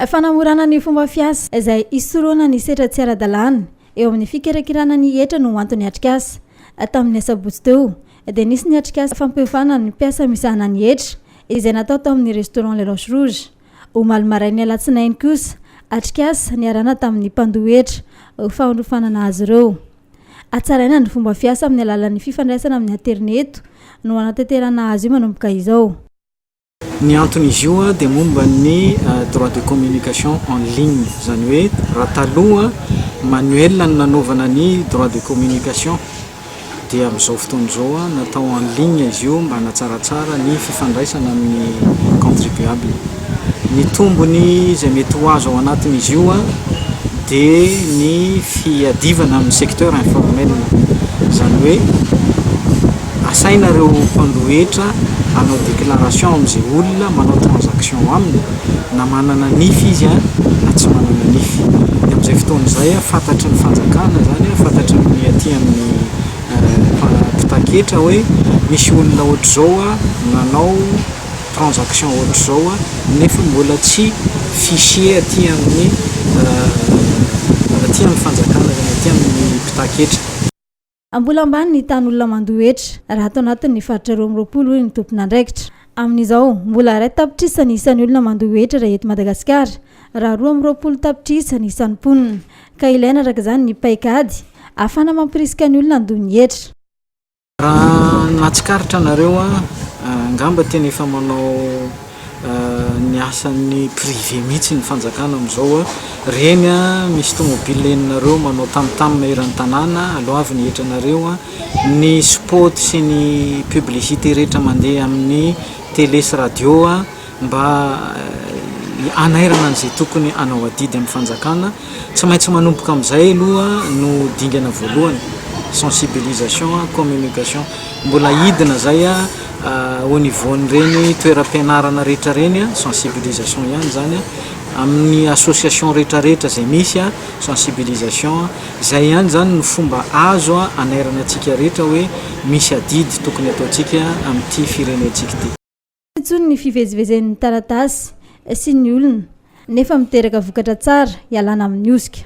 Fanamorana ny fomba fiasa izay hisorohana ny setra tsy ara-dalàna eo amin'ny fikirakirana ny hetra no anton'ny atrikasa. Tamin'ny asabotsy teo dia nisy ny atrikasa fampiofanana ny mpiasa misahana ny hetra izay natao tao amin'ny restaurant Le Roche Rouge. Omaly marain'ny alatsinainy kosa, atrikasa niarahana tamin'ny mpandoa hetra ho fanofanana azy ireo. Hatsaraina ny fomba fiasa amin'ny alalan'ny fifandraisana amin'ny aterineto no hanatanterahana azy io manomboka izao. Ny anton'izy io dia momba ny droit de communication en ligne, izany hoe raha taloha manuel no nanaovana ny droit de communication dia amin'izao fotoana izao natao en ligne izy io mba hanatsaratsara ny fifandraisana amin'ny contribuable. Ny tombony izay mety ho azo ao anatin'izy io dia ny fiadivana amin'ny secteur informel, izany hoe asaina ireo mpandoa hetra hanao déclaration amin'izay olona manao transaction aminy na manana nify izy na tsy manana nify. Dia amin'izay fotoana izay fantatry ny fanjakana izany, fantatry ny aty amin'ny mpitaky hetra hoe misy olona ohatr'izao nanao transaction ohatr'izao nefa mbola tsy fichier aty amin'ny aty amin'ny fanjakana izany, aty amin'ny mpitaky hetra. Mbola ambany ny tahan'olona mandoa hetra raha ato anatin'ny faritra 22 hoy ny tompon'andraikitra. Amin'izao, mbola 1 tapitrisa ny isan'ny olona mandoa hetra raha eto Madagasikara, raha 22 tapitrisa ny isan'ny mponina. Ka ilaina araka izany ny paikady ahafahana mampirisika ny olona handoa ny hetra. Raha nahatsikaritra nareo angamba tena efa manao ny asan'ny privé mihitsy ny fanjakana amin'izao. Reny misy tomobile henonareo manao tam-tam eran'ny tanàna, aloavy ny hetranareo. Ny spot sy ny publicité rehetra mandeha amin'ny télé sy radio mba hanairana an'izay tokony hanao adidy amin'ny fanjakana. Tsy maintsy manomboka amin'izay aloha no dingana voalohany, sensibilisation, communication. Mbola hidina izay au niveau-n'ireny toeram-pianarana rehetra ireny, sensibilisation ihany izany, amin'ny association rehetrarehetra izay misy, sensibilisation. Izay ihany izany no fomba azo hanairana antsika rehetra hoe misy adidy tokony hataontsika amin'ity firenentsika ity. Intsony ny fivezivezen'ny taratasy sy ny olona nefa miteraka vokatra tsara hialana amin'ny hosoka.